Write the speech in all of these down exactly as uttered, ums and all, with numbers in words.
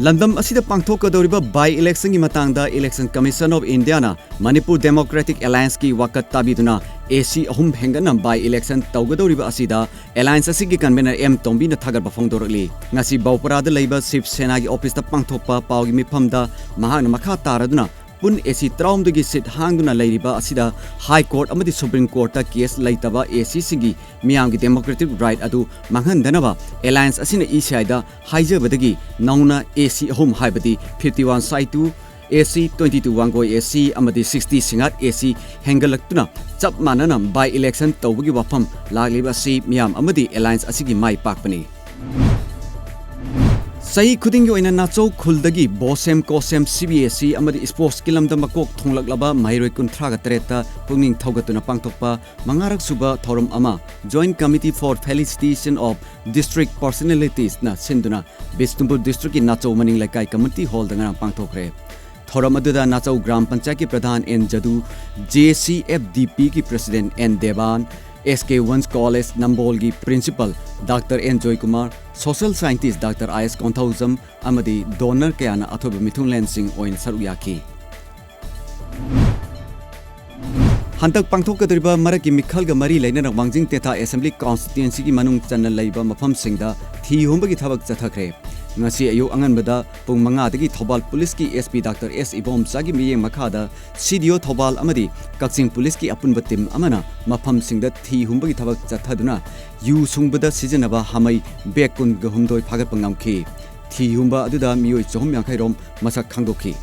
ꯂꯝꯗꯝ ꯑꯁꯤꯗ ꯄꯥꯡꯊꯣꯛꯀꯗꯧꯔꯤꯕ by election ꯒꯤ ꯃꯇꯥꯡꯗ Election Commission of India ꯅ Manipur Democratic Alliance ꯀꯤ ꯋꯥꯀꯠ ꯇꯥꯕꯤꯗꯨꯅ, A C ꯑꯍꯨꯝ ꯍꯦꯟꯒꯠꯅ by election ꯇꯧꯒꯗꯧꯔꯤꯕ ꯑꯁꯤꯗ Alliance ꯑꯁꯤꯒꯤ convener ꯑꯦꯝ ꯇꯣꯝꯕꯤꯅ ꯊꯥꯒꯠꯄ ꯐꯣꯡꯗꯣꯔꯛꯂꯤ꯫ ꯉꯁꯤ ꯕꯧꯄꯔꯥꯗ ꯂꯩꯕ ꯁꯤꯕ ꯁꯦꯅꯥꯒꯤ office ꯇ ꯄꯥꯡꯊꯣꯛꯄ ꯄꯥꯎꯒꯤ ꯃꯤꯐꯝꯗ ꯃꯍꯥꯛꯅ ꯃꯈꯥ ꯇꯥꯔꯗꯨꯅ, ꯄꯨꯟ A C ꯇꯔꯥꯍꯨꯝꯗꯣꯏꯒꯤ seat ꯍꯥꯡꯗꯨꯅ ꯂꯩꯔꯤꯕ ꯑꯁꯤꯗ High Court ꯑꯃꯗꯤ Supreme Court ꯇ case ꯂꯩꯇꯕ A C ꯁꯤꯡꯒꯤ ꯃꯤꯌꯥꯝꯒꯤ democratic right ꯑꯗꯨ ꯃꯥꯡꯍꯟꯗꯅꯕ Alliance ꯑꯁꯤꯅ E C I ꯗ ꯍꯥꯏꯖꯕꯗꯒꯤ ꯅꯧꯅ A C ꯑꯍꯨꯝ, ꯍꯥꯏꯕꯗꯤ fifty one Saitu A C, twenty two Wangoi A C ꯑꯃꯗꯤ sixty Singngat A C ꯍꯦꯟꯒꯠꯂꯛꯇꯨꯅ ꯆꯞ ꯃꯥꯟꯅꯅ by election ꯇꯧꯕꯒꯤ ꯋꯥꯐꯝ ꯂꯥꯛꯂꯤꯕ ꯑꯁꯤ ꯃꯤꯌꯥꯝ ꯑꯃꯗꯤ Alliance ꯑꯁꯤꯒꯤ ꯃꯥꯏ ꯄꯥꯛꯄꯅꯤ꯫ ꯆꯍꯤ ꯈꯨꯗꯤꯡꯒꯤ ꯑꯣꯏꯅ ꯅꯥꯆꯧ ꯈꯨꯜꯗꯒꯤ BOSEM, COSEM, C B S E ꯑꯃꯗꯤ sports ꯀꯤ ꯂꯝꯗ ꯃꯀꯣꯛ ꯊꯣꯡꯂꯛꯂꯕ ꯃꯍꯩꯔꯣꯏ ꯀꯨꯟꯊ꯭ꯔꯥꯒ ꯇꯔꯦꯠꯇ ꯄꯨꯛꯅꯤꯡ ꯊꯧꯒꯠꯇꯨꯅ ꯄꯥꯡꯊꯣꯛꯄ ꯃꯉꯥꯔꯛ ꯁꯨꯕ ꯊꯧꯔꯝ ꯑꯃ Joint Committee for Felicitation of District Personalities ꯅ ꯁꯤꯟꯗꯨꯅ ꯕꯤꯁꯅꯨꯄꯨꯔ district ꯀꯤ ꯅꯥꯆꯧ ꯃꯅꯤꯡ ꯂꯩꯀꯥꯏ community hall ꯗ ꯉꯔꯥꯡ ꯄꯥꯡꯊꯣꯛꯈ꯭ꯔꯦ꯫ ꯊꯧꯔꯝ ꯑꯗꯨꯗ ꯅꯥꯆꯧ ꯒ꯭ꯔꯥꯝ ꯄꯟꯆꯥꯌꯠꯀꯤ pradhan N Jadu, J C F D P ꯒꯤ president N Deban, S K Women's College ꯅꯝꯕꯣꯜꯒꯤ principal doctor N Joykumar, social scientist doctor I S Konthoujam ꯑꯃꯗꯤ donor ꯀꯌꯥꯅ ꯑꯊꯣꯏꯕ ꯃꯤꯊꯨꯡꯂꯦꯟꯁꯤꯡ ꯑꯣꯏꯅ ꯁꯔꯨꯛ ꯌꯥꯈꯤ꯫ ꯍꯟꯗꯛ ꯄꯥꯡꯊꯣꯛꯀꯗꯧꯔꯤꯕ ꯃꯔꯛꯀꯤ ꯃꯤꯈꯜꯒ ꯃꯔꯤ ꯂꯩꯅꯅ ꯋꯥꯡꯖꯤꯡ ꯇꯦꯟꯊꯥ Assembly Constituency ꯒꯤ ꯃꯅꯨꯡ ꯆꯟꯅ ꯂꯩꯕ ꯃꯐꯝꯁꯤꯡꯗ ꯊꯤ ꯍꯨꯝꯕꯒꯤ ꯊꯕꯛ ꯆꯠꯊꯈ꯭ꯔꯦ꯫ ꯉꯁꯤ ꯑꯌꯨꯛ ꯑꯉꯟꯕꯗ ꯄꯨꯡ ꯃꯉꯥꯗꯒꯤ ꯊꯧꯕꯥꯜ Police ꯀꯤ S P ꯗꯥꯛꯇꯔ ꯑꯦꯁ ꯏꯕꯣꯝꯆꯥꯒꯤ ꯃꯤꯠꯌꯦꯡ ꯃꯈꯥꯗ C D O ꯊꯧꯕꯥꯜ ꯑꯃꯗꯤ ꯀꯛꯆꯤꯡ Police ꯀꯤ ꯑꯄꯨꯟꯕ team ꯑꯃꯅ ꯃꯐꯝꯁꯤꯡꯗ ꯊꯤ ꯍꯨꯝꯕꯒꯤ ꯊꯕꯛ ꯆꯠꯊꯗꯨꯅ ꯌꯨ ꯁꯨꯡꯕꯗ ꯁꯤꯖꯤꯟꯅꯕ ꯍꯥꯃꯩ bag ꯀꯨꯟꯒ ꯍꯨꯝꯗꯣꯏ ꯐꯥꯒꯠꯄ ꯉꯝꯈꯤ꯫ ꯊꯤ ꯍꯨꯝꯕ ꯑꯗꯨꯗ ꯃꯤꯑꯣꯏ ꯆꯍꯨꯝ ꯌꯥꯡꯈꯩ ꯔꯣꯝ ꯃꯁꯛ ꯈꯪꯗꯣꯛꯈꯤ꯫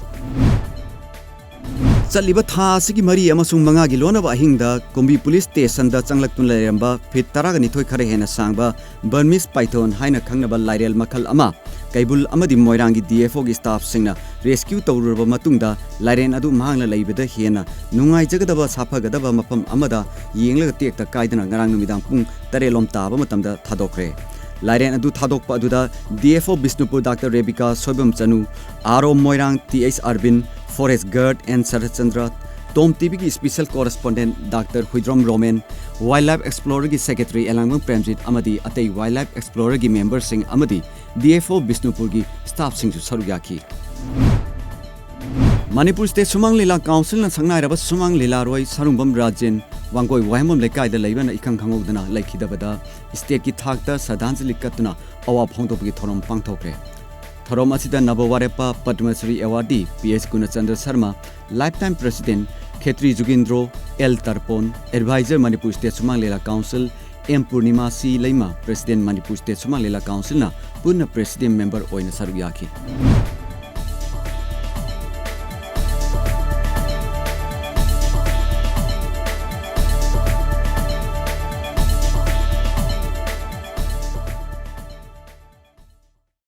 ꯆꯠꯂꯤꯕ ꯊꯥ ꯑꯁꯤꯒꯤ ꯃꯔꯤ ꯑꯃꯁꯨꯡ ꯃꯉꯥꯒꯤ ꯂꯣꯟꯅꯕ ꯑꯍꯤꯡꯗ ꯀꯨꯝꯕꯤ Police Station ꯗ ꯆꯪꯂꯛꯇꯨꯅ ꯂꯩꯔꯝꯕ feet ꯇꯔꯥꯒ ꯅꯤꯊꯣꯏ ꯈꯔ ꯍꯦꯟꯅ ꯁꯥꯡꯕ Burmese python ꯍꯥꯏꯅ ꯈꯪꯅꯕ ꯂꯥꯏꯔꯦꯜ ꯃꯈꯜ ꯑꯃ ꯀꯩꯕꯨꯜ ꯑꯃꯗꯤ ꯃꯣꯏꯔꯥꯡꯒꯤ D F O ꯒꯤ staff ꯁꯤꯡꯅ rescue ꯇꯧꯔꯨꯔꯕ ꯃꯇꯨꯡꯗ, ꯂꯥꯏꯔꯦꯟ ꯑꯗꯨ ꯃꯍꯥꯛꯅ ꯂꯩꯕꯗ ꯍꯦꯟꯅ ꯅꯨꯡꯉꯥꯏꯖꯒꯗꯕ ꯁꯥꯐꯒꯗꯕ ꯃꯐꯝ ꯑꯃꯗ ꯌꯦꯡꯂꯒ ꯇꯦꯛꯇ ꯀꯥꯏꯗꯅ ꯉꯔꯥꯡ ꯅꯨꯃꯤꯗꯥꯡ ꯄꯨꯡ ꯇꯔꯦꯠ ꯂꯣꯝ ꯇꯥꯕ ꯃꯇꯝꯗ ꯊꯥꯗꯣꯛꯈ꯭ꯔꯦ꯫ ꯂꯥꯏꯔꯦꯟ ꯑꯗꯨ ꯊꯥꯗꯣꯛꯄ ꯑꯗꯨꯗ D F O Bishnupur doctor Rebika Soibam Chanu, R O Moirang T H Arbin, Forest Guard N Saratchandra, Tom ꯇꯤꯚꯤꯒꯤ special correspondent doctor Huidrom Romen, Wildlife Explorerꯒꯤ secretary ꯑꯦꯂꯥꯡꯕꯝ ꯄ꯭ꯔꯦꯝꯖꯤꯠ ꯑꯃꯗꯤ ꯑꯇꯩ Wildlife Explorerꯒꯤ memberꯁꯤꯡ ꯑꯃꯗꯤ D F O ꯕꯤꯁꯅꯨꯄꯨꯔꯒꯤ staffꯁꯤꯡꯁꯨ ꯁꯔꯨꯛ ꯌꯥꯈꯤ꯫ ꯃꯅꯤꯄꯨꯔ State ꯁꯨꯃꯥꯡ ꯂꯤꯂꯥ Councilꯅ ꯁꯛꯅꯥꯏꯔꯕ ꯁꯨꯃꯥꯡ ꯂꯤꯂꯥꯔꯣꯏ ꯁꯥꯔꯨꯡꯕꯝ ꯔꯥꯖꯦꯟ ꯋꯥꯡꯒꯣꯏ ꯋꯥꯍꯦꯡꯕꯝ ꯂꯩꯀꯥꯏꯗ ꯂꯩꯕꯅ ꯏꯈꯪ ꯈꯪꯍꯧꯗꯅ ꯂꯩꯈꯤꯗꯕꯗ stateꯀꯤ ꯊꯥꯛꯇ ꯁ꯭ꯔꯗꯥꯟꯖꯂꯤ ꯀꯠꯇꯨꯅ ꯑꯋꯥ ꯐꯣꯡꯗꯣꯛꯄꯒꯤ ꯊꯧꯔꯝ ꯄꯥꯡꯊꯣꯛꯈ꯭ꯔꯦ꯫ ꯊꯧꯔꯝ ꯑꯁꯤꯗ ꯅꯕ ꯋꯥꯔꯦꯞꯄ Padma Shri awardee P H ꯒꯨꯅꯆꯟꯗ꯭ꯔ Sharma, lifetime president ꯈꯦꯇ꯭ꯔꯤ ꯖꯨꯒꯤꯟꯗ꯭ꯔꯣ, L ꯇꯔꯄꯣꯟ, advisor ꯃꯅꯤꯄꯨꯔ State ꯁꯨꯃꯥꯡ ꯂꯤꯂꯥ Council, M ꯄꯨꯔꯅꯤꯃꯥ ꯁꯤ ꯂꯩꯃ, president ꯃꯅꯤꯄꯨꯔ State ꯁꯨꯃꯥꯡ ꯂꯤꯂꯥ Councilꯅ ꯄꯨꯟꯅ president member ꯑꯣꯏꯅ ꯁꯔꯨꯛ ꯌꯥꯈꯤ꯫